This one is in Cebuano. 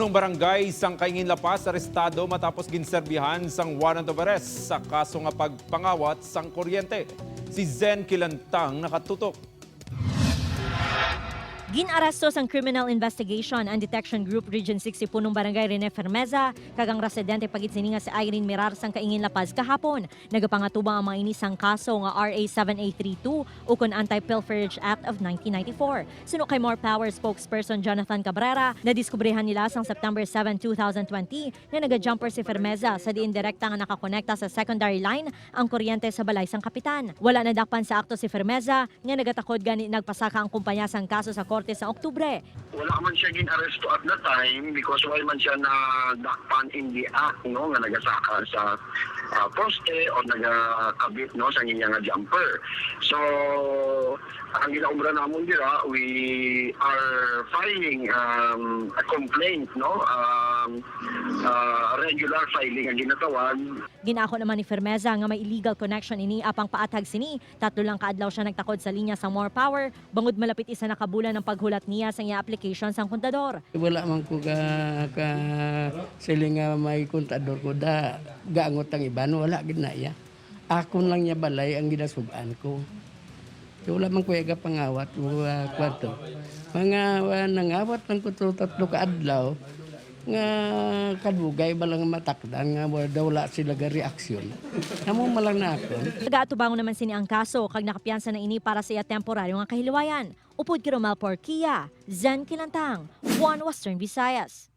Punong barangay sang Kaingin La Paz arestado matapos ginserbihan sang warrant of arrest sa kaso nga pagpangawat sang kuryente. Si Zen Kilantang nakatutok. Ginaresto sang Criminal Investigation and Detection Group Region 6 si punong barangay Rene Fermeza kag ang residente pa gid sini nga si Irene Mirar sang Kaingin La Paz kahapon. Nagapangatubang ang mga ini sang kaso nga RA 7832 ukon Anti-Pilferage Act of 1994. Suno kay More Power spokesperson Jonathan Cabrera, nadiskubrehan nila sang September 7, 2020 nga naga-jumper si Fermeza sa diin direkta nga nakakonekta sa secondary line ang kuryente sa balay sang kapitan. Wala nadakpan sa akto si Fermeza nga nagatakod, gani nagpasaka ang kumpanya sang kaso sa korte sa Oktubre. Wala man siya gin-aresto at the time because why man siya na dakpan in the act, no, nga nagasaka sa poste o nagakabit, no, sa inya nga jumper. So ang ginaobra namon dira, we are filing a complaint, no, regular filing ang ginatawag. Ginako naman ni Fermeza nga may illegal connection ini, apang paathag sini, 3 lang kaadlaw siya nagtakod sa linya sa More Power bangod malapit 1 na kabulan ng paghulat niya sa iya application sang kontador. Wala man ko ka siling nga may kontador ko da gaangot ang iban, wala gid na iya. Akon lang niya balay ang ginasuban ko. So, wala man ko ga pangawat kwarto. Mga nangawat lang ko to 3 ka adlaw nga kadugay ba lang matakdan nga wala daw, wala sila ga reaksyon. Amo malang na ako. Nagaatubangon naman sini ang kaso kag nakapiyansa na ini para sa iya temporaryo nga kahilwayan. Upod kay Romel Porquia, Zen Kilantang, One Western Visayas.